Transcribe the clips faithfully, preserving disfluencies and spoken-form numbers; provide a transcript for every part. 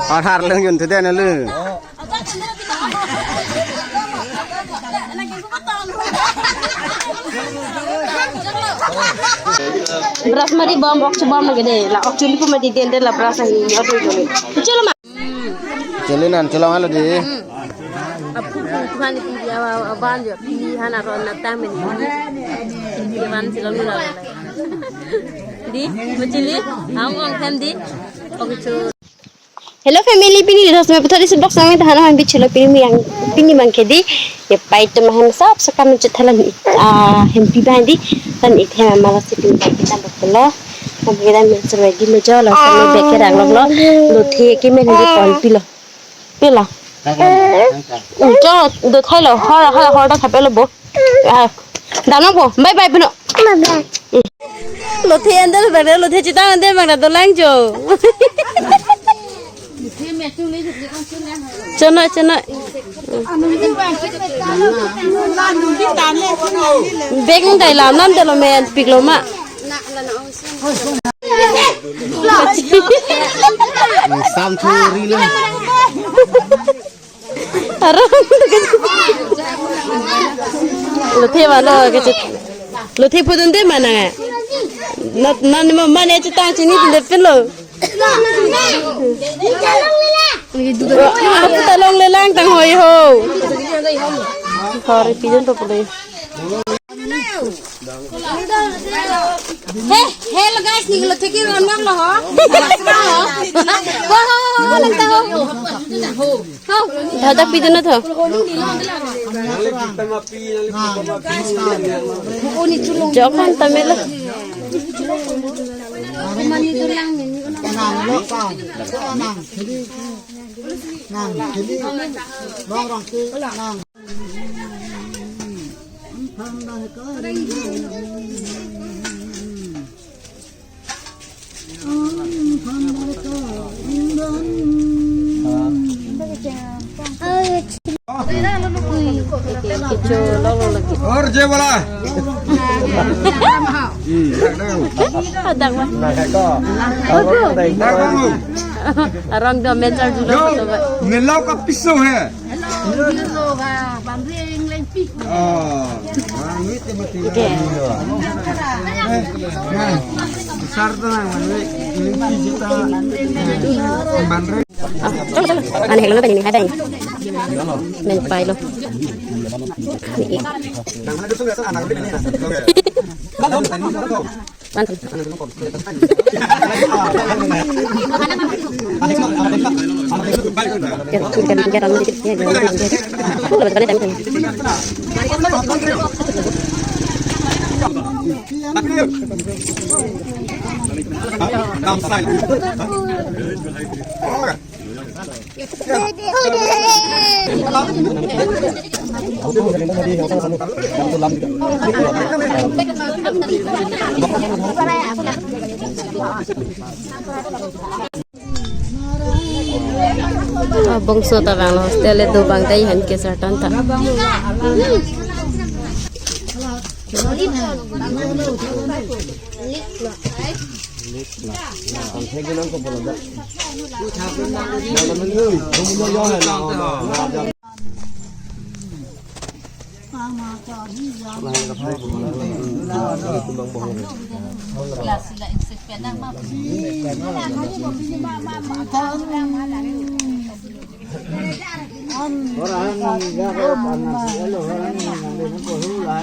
Har har leng yun te den le. Brush mari bom, ok chu bom lagi de. La ok chu lipu mari den de la brush ahi. Aduh, aduh. Chalo ma. Chalo nan, chalo halo de. Apu pu tuhan ipi dia aban jo pi hana ron na tang men. Dia ban chalo nula. Di, mo chili, ang ang hem di. Ok chu. Hello family, pini di dos me puthot isi box nang tahan han bichilo pini yang pini bang kedi. Ya pai to mahem sap sakam chethalan it ah hempi bang di. Tan it hem mala si pini bang kita baklo. Ham kita men ready lo jo lo, kami bag ke rak lo lo. Lothe ke men di pon pilo. Pilo. Cho do thai lo, hor hor hor da thap lo bo. Ah, dam nangpo. Bye bye, puno. Bye bye. Lothe ande bang, lothe chetang ande bang, dolang jo. Chonoi, chonoi. Bag nang kai lam lam de lo men, pik lo ma. Sam thuri lo. Arong. Lothe valo kechet. Lothe pudun de mana? Nat nan ma mane chetang chini de pin lo. Aku ta longle lang tang hoi ho. Hari pijon to pule. Hey, hello guys, ni lo theki ron mam lo ho. Ho ho ho, lang ta ho. Ho. Dada pidun na tho. Jokan tamela. Kecho lo lo lagi. Or je bola. Hmm, dak dong. Dak, Bang. Dak, Bang. Arong do mental dulu. Yo, nelo ka piso hai. Hello, hello, Bang Ring Lengpi. Oh, Bang Ring te mati. Okay. Besar tu nang, Bang Ring Lengpi juta. Bang Ring. Ah, chalo, chalo. Ane hello na tadi ni, hai, bang. Men pai lo. Ni. Ah, bangso ta bang lo, hostel le do bang ta ihan ke sartan ta.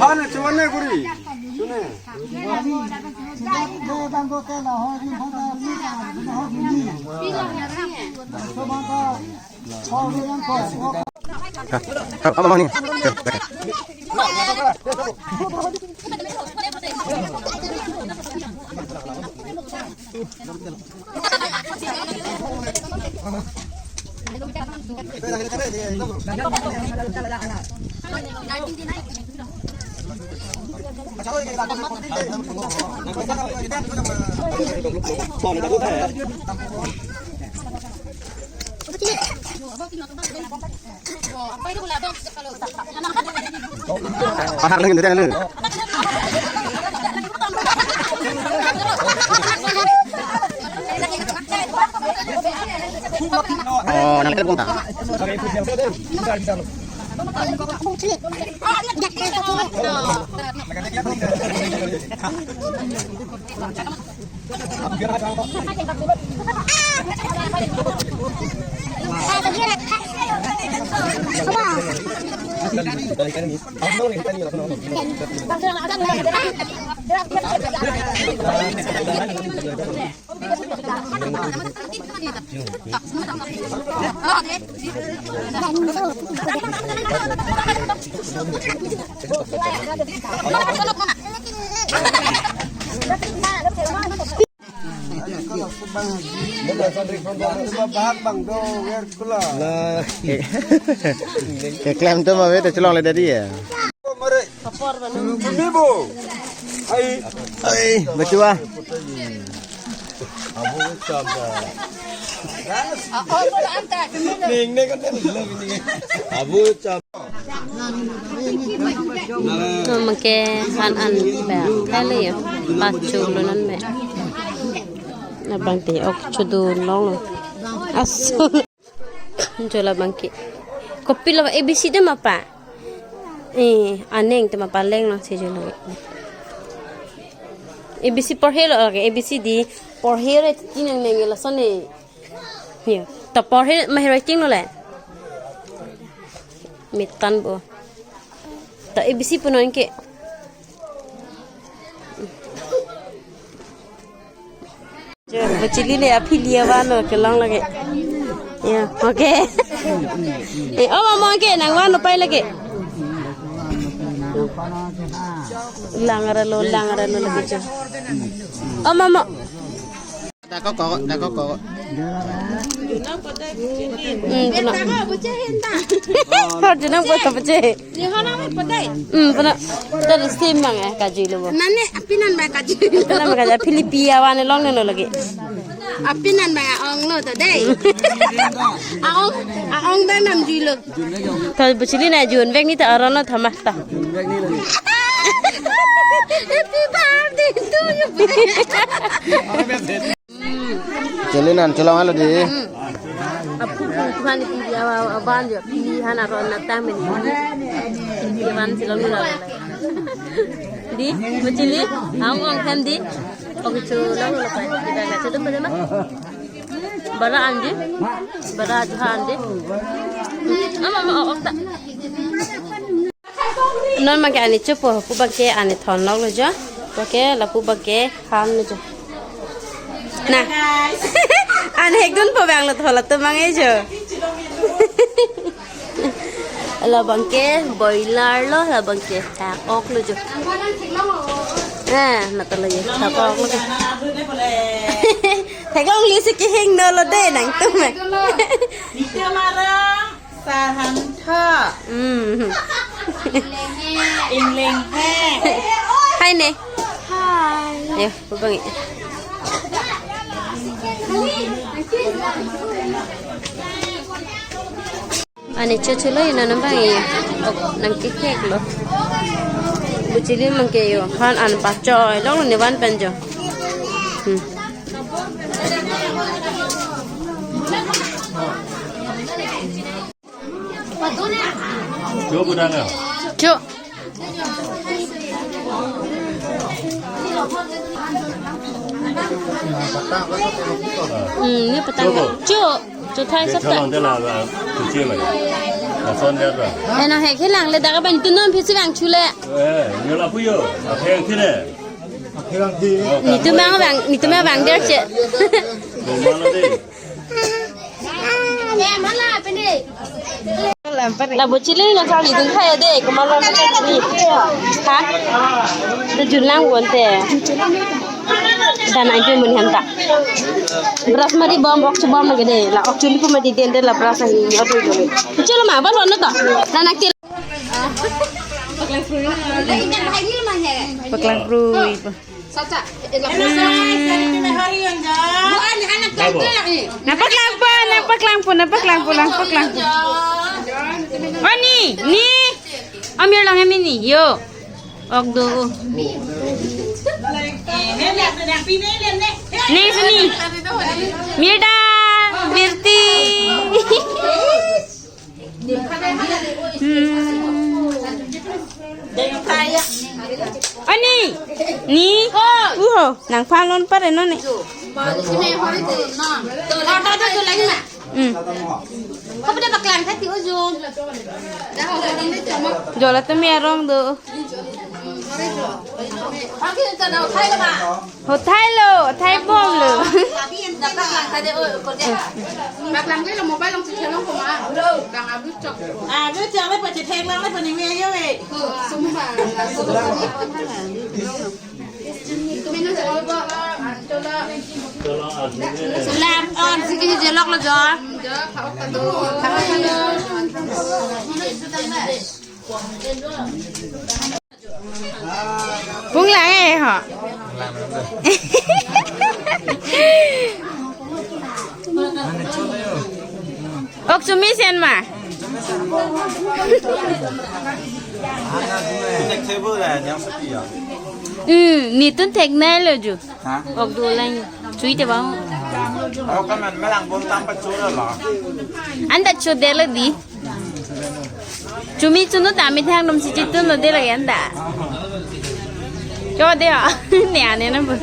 Hana chuan ne kuri. Chune. Pasar lagi, nanti lagi. Oh, nanti lagi. Keklem atum ave, ta chelongle dei ya. Ai, ai, bachua. Abu cham. Mama ke han an ba, kali ya, pachu lo non me. Labang te ok chudun longlo. Asu. Jo labang ke. Kopilo A B C dei ma pa. Eh, aneng te ma paleng lo si jo lo. A B C porhelo ke, A B C D porhelo ti nang neng lo sone. Yo, to porhe ma handwriting lo le. Mitan bo. To A B C punon ke. Jo, bachili le aphi liya vano kelong lake. Ya, okay. Eh, oh, mama ke nang vano pai lake. Lang arlo, lang arlo lake jo. Oh, mama. Dakok kok, dakok kok. Hmm, puna. Har junang buat apa cek? Hmm, puna. Tadi sim bang eh, kaju lo. Nane, apinan ba kaju. Apinan ba kaju. Philippi awan long nelo lagi. Apinan ba aong lo to dei. Aong, aong ba namjuilo. To bachili na jun vek ni ta aron lo thama ta. Happy birthday to you. Chili nan chelong halo dei. Apu pu tuhan ipi dia wa aban jo pi hana ron na tang men. Dia ban chelong na. Dei, bachili, ang ang hem dei. Oke, chelong lo pa. Kita na chelong pada ma. Bara an dei. Bara tuhan dei. Ama ma ok ta. Non abang ke ani chopo, pu abang ke ani thon lok lo jo. Abang ke lapu abang ke han lo jo. Na. Ani hekdun po abang lo thon lo tu abang e jo. Labang ke boiler lo, labang ke thak ok lo jo. Eh, na to lo ye, thak ok lo jo. Theklong li si kehing no lo dei nangtum me. Nike marang. Sahan tha. Hmm. Ingleng he. Hai ne. Hai. Ayo, pu abang e. Ani chocholo ina nang abang e. Ok, nang kekek lo. Bachili abang ke yo. Han an pachoi. Long ne van pen jo. Hmm. Cho budang ah. Cho. Hmm, ni patang. Cho. Cho. Cho thai sab ta. Chelong de la, la, tu che la. La son de la. Eh, nang hek helang le dak abang tu non phisi vang chu le. Eh, nyo lapu yo. Akheng thi ne. Nitum abang vang, nitum abang vang der che. Ko ma la de. La bachili na thang idun thai de, ko ma la ma ni. Ha? Te jun lang won te. Dan ai pe mun hem ta. Brush mari bom, ok chu bom lagi de. La ok chu li pu mari den de la brush ai ni odo jo. Chalo ma ba lo na ta. Na na ke. Paklang prui. Nang paklang po, nang paklang po, nang paklang po, nang paklang po. Oh, ni, ni. Amir lang hem ini, yo. Ok do. Neng sini. Mirda, Mirti. Hmm. Ani, ni. Uho, nangphan non pare non ni. Hmm. Jola tumi arong do. Hothai lo, hothai bom lo. Bak lang lo, mobile lang si chelong ko ma. Bang abut chok. Abut chok le pachethek lang le paning me yo e. Sumba. Lam on si kini jelok lo jo. Pung lang eh ho. Ok chumi sen ma. Hmm, nitun theknei lo ju. Ha? Ok do lang. Chui te bang. Ako ka man malang bom tam pa chura la. Anta chu de lo di. Chumi chunu ta mi thang dom si chitun lo de lagi anta. Cho de ha. Ne ane na bu.